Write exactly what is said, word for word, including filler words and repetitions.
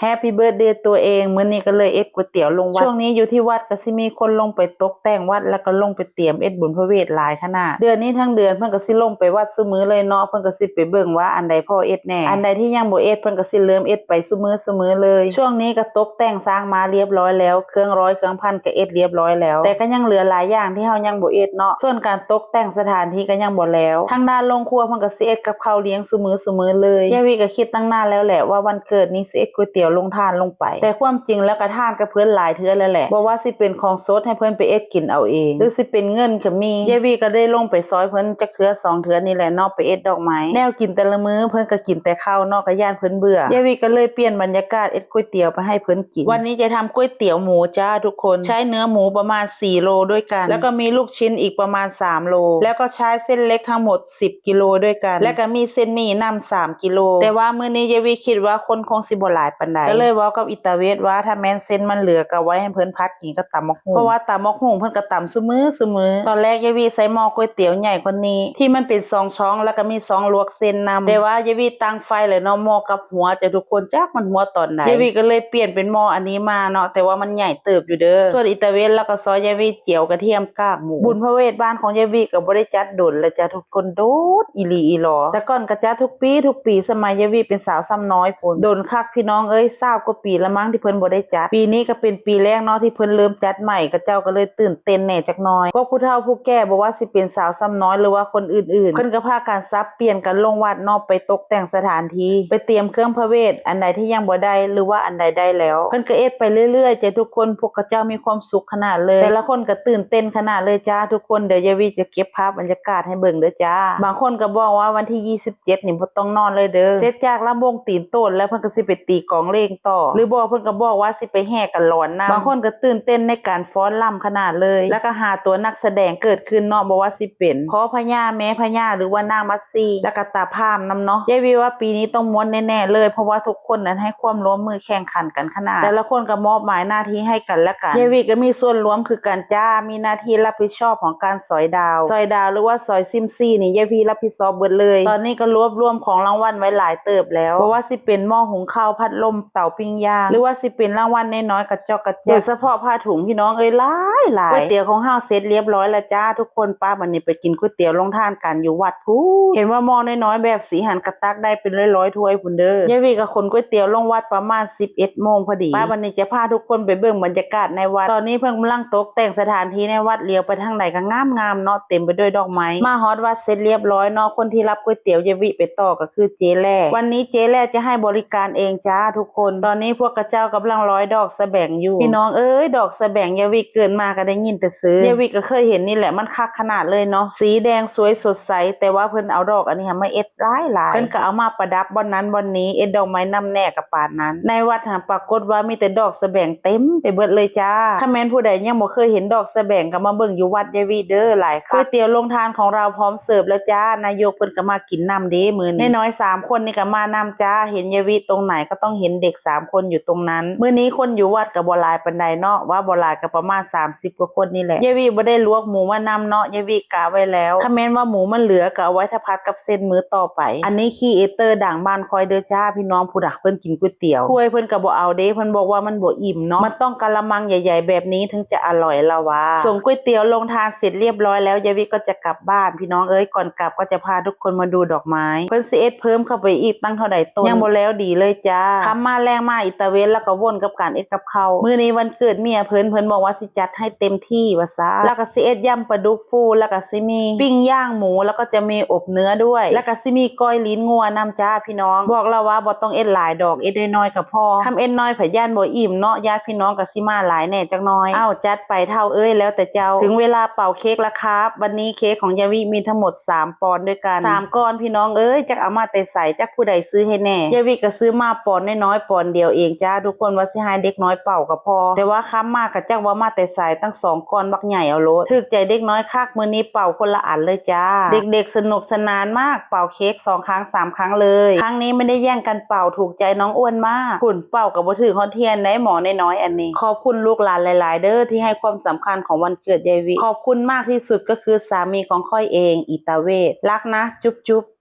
Happy Birthday ตัวเอง มื้อนี้ก็เลยเอ็ดก๋วยเตี๋ยวลงวัด ช่วงนี้อยู่ที่วัดก็สิมีคนลงไปตกแต่งวัด แล้วก็ลงไปเตรียมเอ็ดบุญพระเวทหลายขนาด เดือนนี้ทั้งเดือนเพิ่นก็สิลงไปวัดซุมื้อเลยเนาะ เพิ่นก็สิไปเบิ่งว่าอันใดพอเอ็ดแหน่ อันใดที่ยังบ่เอ็ดเพิ่นก็สิเริ่มเอ็ดไปซุมื้อซุมื้อเลย ช่วงนี้ก็ตกแต่งสร้างมาเรียบร้อยแล้ว เครื่องร้อยเครื่องพันก็เอ็ดเรียบร้อยแล้ว แต่ก็ยังเหลือหลายอย่างที่เฮายังบ่เอ็ดเนาะ ส่วนการตกแต่งสถานที่ก็ยังบ่แล้ว ทางด้านโรงครัวเพิ่นก็สิเอ็ดกับข้าวเลี้ยงซุมื้อซุมื้อเลย ยายวีก็คิดตั้งนานแล้วแหละว่าวันเกิดนี้สิเอ็ดก๋วยเตี๋ยวโรงทานลงไป แต่ความจริงแล้วก็ทานกับเพิ่นหลายเทื่อแล้วแหละ บ่ว่าสิเป็นของสดให้เพิ่นไปเอ็ดกินเอาเอง หรือสิเป็นเงินก็มี ยายวีก็ได้ลงไปซอยเพิ่นจักเทื่อสองเทื่อนี่แหละเนาะ ไปเอ็ดดอกไม้ แนวกินแต่ละมื้อเพิ่นก็กินแต่ข้าวเนาะ ก็ย้านเพิ่นเบื่อ ยายวีก็เลยเปลี่ยนบรรยากาศเอ็ดก๋วยเตี๋ยวไปให้เพิ่นกิน วันนี้จะทำก๋วยเตี๋ยวหมูจ้าทุกคน ใช้เนื้อหมูประมาณสี่โลด้วยกัน แล้วก็มีลูกชิ้นอีกประมาณสามโล แล้วก็ใช้เส้นเล็กทั้งหมดสิบกิโลด้วยกัน แล้วก็มีเส้นหมี่นำสามกิโล แต่ว่ามื้อนี้ยายวีคิดว่าคนคงสิบ่หลายปานใด ก็เลยเว้ากับอีตาเวทว่าถ้าแม่นเส้นมันเหลือก็ไว้ให้เพิ่นผัดกินกับตำบักหุ่ง เพราะว่าตำบักหุ่งเพิ่นก็ตำซุมื้อซุมื้อ ตอนแรกยายวีใส่หม้อก๋วยเตี๋ยวใหญ่กว่านี้ ที่มันเป็นสองช่อง แล้วก็มีช่องลวกเส้นนำ แต่ว่ายายวีตั้งไฟเลยเนาะ หม้อกับหัวจ้ะทุกคน จักมันหัวตอนใด ยายวีก็เลยเปลี่ยนเป็นหม้ออันนี้มาเนาะ แต่ว่ามันใหญ่เติบอยู่เด้อ ส่วนอีตาเวทแล้วก็ซอยยายวีเจียวกระเทียมกากหมู บุญพระเวทบ้านของยายวีก็บ่ได้จัดดนแล้วจ้ะทุกคน โดนอีหลีอีหลอ แต่ก่อนก็จัดทุกปีทุกปี สมัยยายวีเป็นสาวซ้ำน้อยพู้น โดนคักพี่น้องเอ้ย ซาวกว่าปีละมั้งที่เพิ่นบ่ได้จัด ปีนี้ก็เป็นปีแรกเนาะที่เพิ่นเริ่มจัดใหม่ เขาเจ้าก็เลยตื่นเต้นแหน่จักหน่อย พวกผู้เฒ่าผู้แก่บ่ว่าสิเป็นสาวซ้ำน้อยหรือว่าคนอื่นๆ เพิ่นก็พากันสับเปลี่ยนกันลงวัดเนาะ ไปตกแต่งสถานที่ ไปเตรียมเครื่องพระเวท อันใดที่ยังบ่ได้หรือว่าอันใดได้แล้ว เพิ่นก็เอ็ดไปเรื่อยๆจ้ะทุกคน พวกเขาเจ้ามีความสุขขนาดเลย แต่ละคนก็ตื่นเต้นขนาดเลยจ้าทุกคน เดี๋ยวยายวีจะเก็บภาพบรรยากาศให้เบิ่งเด้อจ้า บางคนก็บอกว่าวันที่ยี่สิบเจ็ดนี่บ่ต้องนอนเลยเด้อ เสร็จจากลำวงตีนโตนแล้วเพิ่นก็สิไปตีกลองเล่งต่อ หรือบ่เพิ่นก็บอกว่าสิไปแห่กันหลอนนำ บางคนก็ตื่นเต้นในการฟ้อนรำขนาดเลย แล้วก็หาตัวนักแสดงเกิดขึ้นเนาะ บ่ว่าสิเป็นพ่อพญา แม่พญา หรือว่านางมัตสี แล้วก็ตาพร่ามนำเนาะ ยายวีว่าปีนี้ต้องม่วนแน่ๆเลย เพราะว่าทุกคนนั้นให้ความร่วมมือแข่งขันกันขนาด แต่ละคนก็มอบหมายหน้าที่ให้กันและกัน ยายวีก็มีส่วนร่วมคือกันจ้า มีหน้าที่รับผิดชอบของการสอยดาว สอยดาวหรือว่าสอยซิมซีนี่ยายวีรับผิดชอบเบิดเลย ตอนนี้ก็รวบรวมของรางวัลไว้หลายเติบแล้ว บ่ว่าสิเป็นหม้อหุงข้าว พัดลม เตาปิ้งย่าง หรือว่าสิเป็นรางวัลน้อยๆกระจอกกระแจก โดยเฉพาะผ้าถุงพี่น้องเอ้ย หลายหลาย ก๋วยเตี๋ยวของเฮาเสร็จเรียบร้อยแล้วจ้าทุกคน ป้าบัดนี้ไปกินก๋วยเตี๋ยวโรงทานกันอยู่วัดพู้น เห็นว่าหม้อน้อยๆแบบสีหันกะตักได้เป็นร้อยๆถ้วยพู้นเด้อ ยายวีก็ขนก๋วยเตี๋ยวลงวัดประมาณสิบเอ็ดโมงพอดี ป้าบัดนี้จะพาทุกคนไปเบิ่งบรรยากาศในวัด ตอนนี้เพิ่นกำลังตกแต่งสถานที่ในวัด เลี้ยวไปทางใดก็งามๆเนาะ เต็มไปด้วยดอกไม้ มาฮอดวัดเสร็จเรียบร้อยเนาะ คนที่รับก๋วยเตี๋ยวยายวีไปต่อก็คือเจ๊แร่ วันนี้เจ๊แร่จะให้บริการเองจ้าทุกคน ตอนนี้พวกเขาเจ้ากำลังร้อยดอกสะแบงอยู่ พี่น้องเอ้ย ดอกสะแบงยายวีเกิดมาก็ได้ยินแต่ชื่อ ยายวีก็เคยเห็นนี่แหละ มันคักขนาดเลยเนาะ สีแดงสวยสดใส แต่ว่าเพิ่นเอาดอกอันนี้มาเอ็ดหลายๆ เพิ่นก็เอามาประดับบ่อนนั้นบ่อนนี้ เอ็ดดอกไม้นำแหน่กับปานนั้น ในวัดหั้นปรากฏว่ามีแต่ดอกสะแบงเต็มไปเบิดเลยจ้า ถ้าแม่นผู้ใดยังบ่เคยเห็นดอกสะแบงก็มาเบิ่งอยู่วัดยายวีเด้อ หลายคัก ก๋วยเตี๋ยวโรงทานของเราพร้อมเสิร์ฟแล้วจ้า นายกเพิ่นก็มากินนำเด้มื้อนี้ น้อยๆสามคนนี่ก็มานำจ้า เห็นยายวีตรงไหนก็ต้องเห็นเด็กสามคนอยู่ตรงนั้น มื้อนี้คนอยู่วัดก็บ่หลายปานใดเนาะ ว่าบ่หลายก็ประมาณสามสิบกว่าคนนี่แหละ ยายวีบ่ได้ลวกหมูมานำเนาะ ยายวีกะไว้แล้ว ถ้าแม่นว่าหมูมันเหลือก็เอาไว้ถ้าผัดกับเส้นมื้อต่อไป อันนี้ครีเอเตอร์ดังบ้านคอยเด้อจ้าพี่น้อง ผู้ใดเพิ่นกินก๋วยเตี๋ยว ถ้วยเพิ่นก็บ่เอาเด้ เพิ่นบอกว่ามันบ่อิ่มเนาะ มันต้องกะละมังใหญ่ๆแบบนี้ถึงจะอร่อยละว่า ส่งก๋วยเตี๋ยวโรงทานเสร็จเรียบร้อยแล้ว ยายวีก็จะกลับบ้าน พี่น้องเอ้ย ก่อนกลับก็จะพาทุกคนมาดูดอกไม้ เพิ่นสิเอ็ดเพิ่มเข้าไปอีกตั้งเท่าใดต้น ยังบ่แล้วดีเลยจ้า ค่ำมาแลงมาอีตาเวนแล้วก็วนกับการเอ็ดกับข้าว มื้อนี้วันเกิดเมียเพิ่น เพิ่นบอกว่าสิจัดให้เต็มที่ว่าซะ แล้วก็สิเอ็ดยำปลาดุกฟู แล้วก็สิมีปิ้งย่างหมู แล้วก็จะมีอบเนื้อด้วย แล้วก็สิมีก้อยลิ้นงัวนำจ้าพี่น้อง บอกแล้วว่าบ่ต้องเอ็ดหลายดอก เอ็ดน้อยๆก็พอ คันเอ็ดน้อยผัดย้านบ่อิ่มเนาะ ญาติพี่น้องก็สิมาหลายแหน่จักหน่อย เอ้า จัดไปเฒ่าเอ้ย แล้วแต่เจ้า ถึงเวลาเป่าเค้กแล้วครับ วันนี้เค้กของยายวีมีทั้งหมดสามปอนด์ด้วยกัน สามก้อนพี่น้องเอ้ย จักเอามาแต่ไส จักผู้ใดซื้อให้แหน่ ยายวีก็ซื้อมาปอนด์น้อยๆปอนด์เดียวเองจ้า ทุกคนว่าสิให้เด็กน้อยเป่าก็พอ แต่ว่าค่ำมาก็จักว่ามาแต่ไส ตั้งสองก้อนบักใหญ่เอาโลด ถูกใจเด็กน้อยคัก มื้อนี้เป่าคนละอันเลยจ้า เด็กๆสนุกสนานมาก เป่าเค้กสองครั้งสามครั้งเลย ครั้งนี้ไม่ได้แย่งกันเป่า ถูกใจน้องอ้วนมาก พู้นเป่าก็บ่ถืกฮอดเทียนได้ หม้อน้อยๆอันนี้ ขอบคุณลูกหลานหลายๆเด้อ ที่ให้ความสำคัญของวันเกิดยายวี ขอบคุณมากที่สุดก็คือสามีของข้อยเอง อีตาเวท รักนะ จุ๊บจุ๊บ